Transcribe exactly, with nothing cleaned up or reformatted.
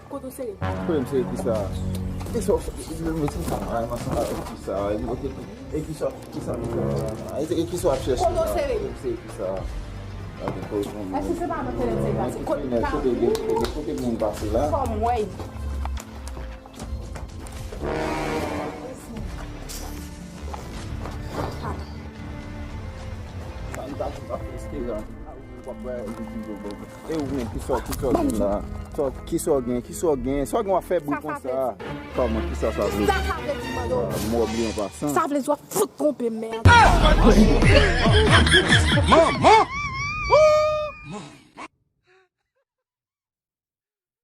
Kote w sere? Kote m sere kisa? Kisa w sere? Mwen ti sa, ay, mwen sa, kisa? E kisa, kisa, kisa? E kisa w ap chèche? Kote w sere? Kote m sere kisa? Gade, kote m sere? Èske se pa nan fenèt sa l pase? Kote, kote, kote moun pase la? Fò m wè. Sa m ta di, sa frustran. E ou menm, kisa, kisa w gen la? Kisa, kisa w gen? Kisa w gen? Sa w gen w ap fè bri konsa? Kòman, kisa sa vle di? Sa sa vle di, mande w? Mwen bliye an pasan. Sa vle di w ap fout twonpe m, mèd. Manman!